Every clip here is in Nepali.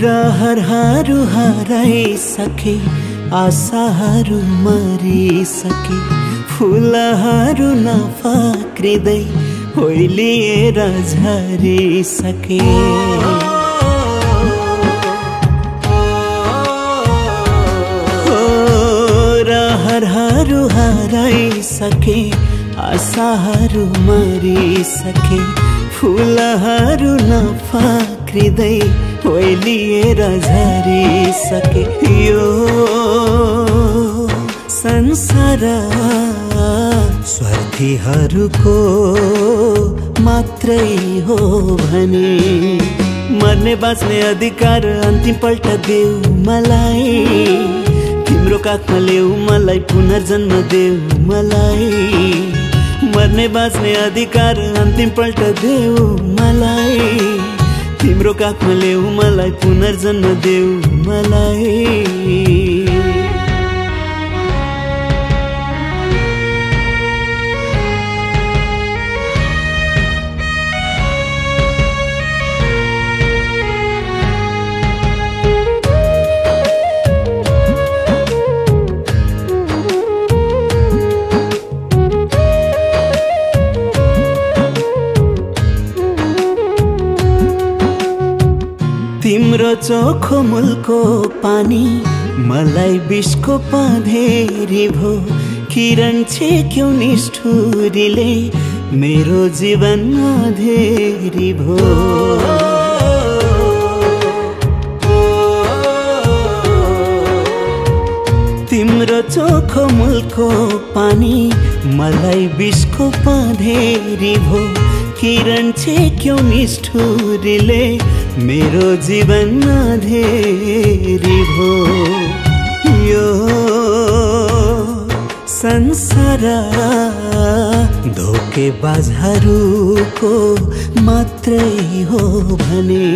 रहरहरू हराइसके, आशाहरू मरिसके, फुलहरू नफक्रिँदै ओइलिएर झरिसके। रहरहरू हराइसके, आशाहरू मरिसके, फुलहरू नफक्रिँदै ओइलिएर झरिसके। यो संसार स्वार्थीहरूको मात्रै हो भने, मर्ने बाँच्ने अधिकार अन्तिम पल्ट देऊ मलाई। तिम्रो काखमा ल्याऊ मलाई, पुनर्जन्म देऊ मलाई। मर्ने बाँच्ने अधिकार अन्तिम पल्ट देऊ मलाई। तिम्रो काखमा ल्याऊ मलाई, पुनर्जन्म देऊ मलाई। तिम्रो चोखो मूलको पानी मलाई विषको पँधेरी भो। किरण छेक्यौ निष्ठुरीले मेरो जीवन अँधेरी भो। तिम्रो चोखो मूलको पानी मलाई विषको पँधेरी भो। किरण छेक्यौ निष्ठुरीले मेरो जीवन अँधेरी भो। यो संसार धोकेबाजहरूको मात्रै हो भने,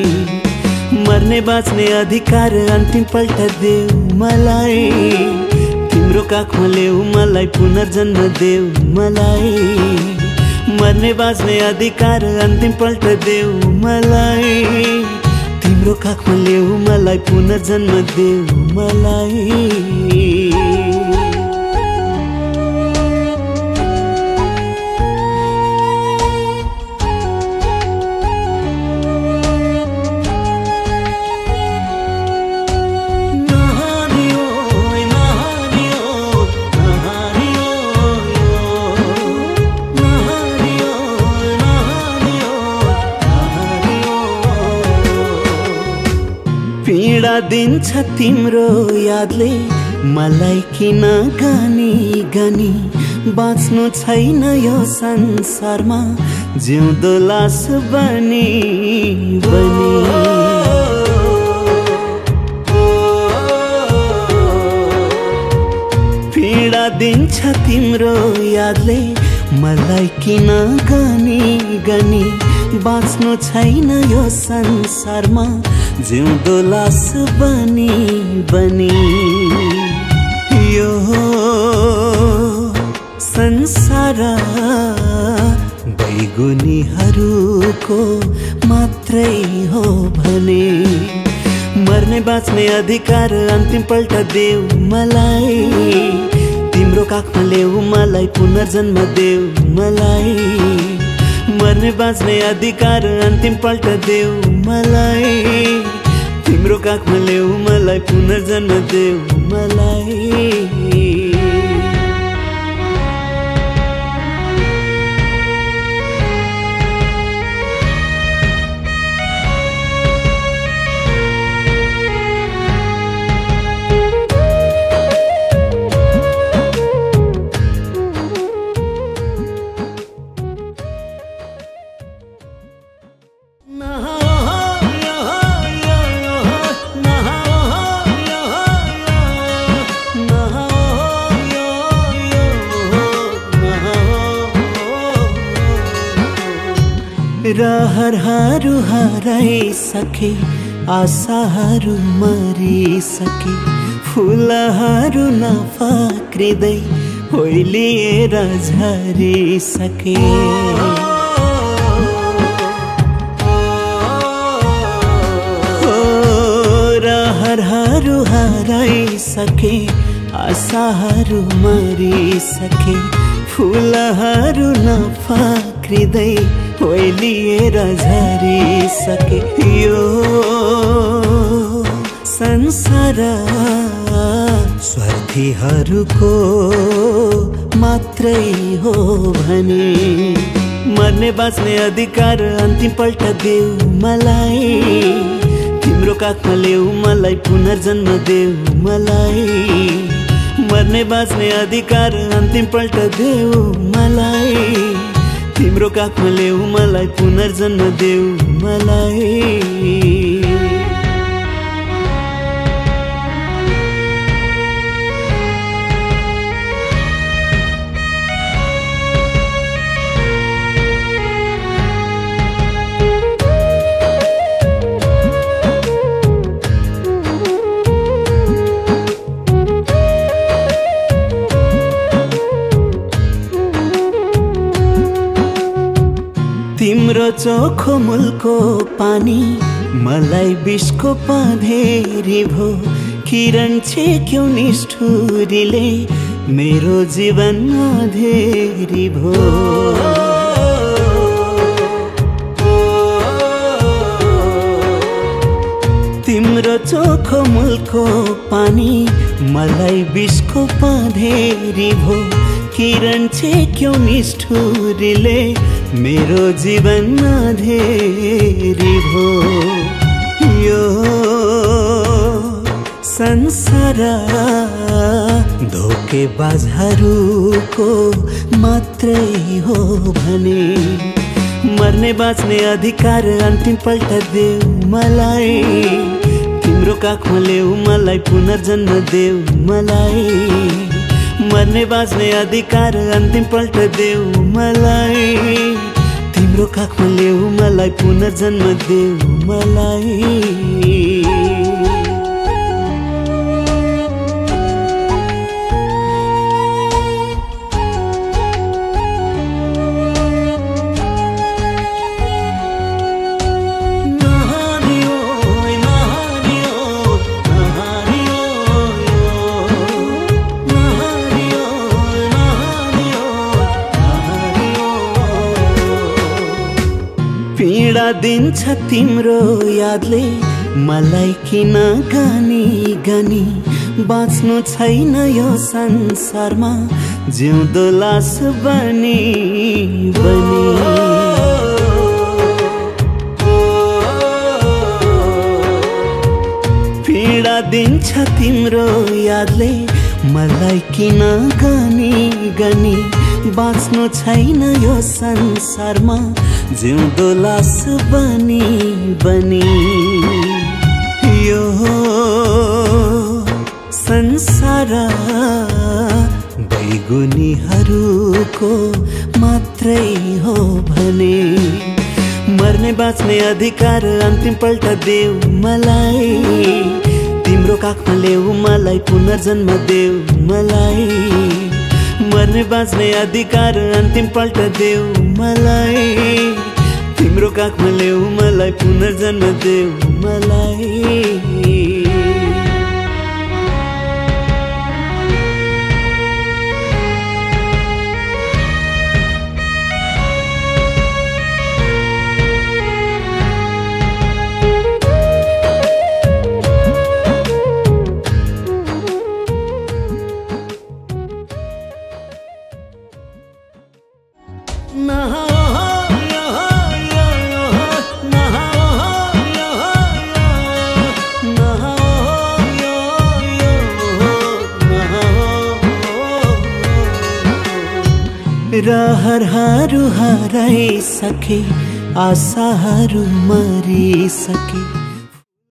मर्ने बाँच्ने अधिकार अन्तिम पल्ट देऊ मलाई। तिम्रो काखमा ल्याऊ मलाई, पुनर्जन्म देऊ मलाई। मर्ने बाँच्ने अधिकार अन्तिम पल्ट देऊ मलाई। तिम्रो काखमा ल्याऊ मलाई, पुनर्जन्म देऊ मलाई। पीडा दिन्छ तिम्रो यादले मलाई किन गानी गानी। बाँच्नु छैन यो संसारमा जिउँदो लास बनी बनी। पीडा दिन्छ तिम्रो यादले मलाई किन गानी गानी। बाँच्नु छैन यो संसारमा जिउँदो लास बनी बनी। यो संसार बैगुनीहरूको मात्रै हो भने, मर्ने बाँच्ने अधिकार अन्तिम पल्ट देऊ मलाई। तिम्रो काखमा ल्याऊ मलाई, पुनर्जन्म देऊ मलाई। मर्ने बाँच्ने अधिकार अन्तिम पल्ट देऊ मलाई। तिम्रो काखमा ल्याऊ मलाई, पुनर्जन्म देऊ मलाई। रहरहरू हराइसके, आशाहरू मरिसके, फुलहरू नफक्रिँदै ओइलिएर झरिसके। रहरहरू हराइसके, आशाहरू मरिसके, फुलहरू नफाक्रिँदै ओइलिएर झरिसके। यो संसार स्वार्थीहरूको मात्रै हो भने, मर्ने बाँच्ने अधिकार अन्तिम पल्ट देऊ मलाई, तिम्रो काखमा ल्याऊ मलाई, पुनर्जन्म देऊ मलाई। मर्ने बाँच्ने अधिकार अन्तिम पल्ट देऊ मलाई, तिम्रो काखमा ल्याऊ मलाई, पुनर्जन्म देऊ मलाई। तिम्रो चोखो मूलको पानी मलाई विषको पँधेरी भो, किरण छेक्यौ निष्ठुरीले मेरो जीवन अँधेरी भो। तिम्रो चोखो मूलको पानी मलाई विषको पँधेरी भो, किरण छेक्यौ निष्ठुरीले मेरो जीवन अँधेरी भो। यो संसार धोकेबाजहरूको मात्रै हो भने, मर्ने बाँच्ने अधिकार अन्तिम पल्ट देऊ मलाई, तिम्रो काखमा ल्याऊ मलाई, पुनर्जन्म देऊ मलाई। मर्ने बाँच्ने अधिकार अन्तिम पल्ट देऊ मलाई, तिम्रो काखमा ल्याऊ मलाई, पुनर्जन्म देऊ मलाई। पीडा दिन्छ तिम्रो यादले मलाई, किन गानी गानी बाँच्नु छैन यो संसारमा, जिउँदो लास बनी बनी। पीडा दिन्छ तिम्रो यादले मलाई, किन गानी गानी बाँच्नु छैन यो संसारमा, जिउँदो लास बनी बनी। यो संसार बैगुनीहरूको मात्रै हो भने, मर्ने बाँच्ने अधिकार अन्तिम पल्ट देऊ मलाई, तिम्रो काखमा ल्याऊ मलाई, पुनर्जन्म देऊ मलाई। मर्ने बाँच्ने अधिकार अन्तिम पल्ट देऊ मलाई, तिम्रो काखमा ल्याऊ मलाई, पुनर्जन्म देऊ मलाई। रहरहरू हराइसके, आशाहरू मरिसके,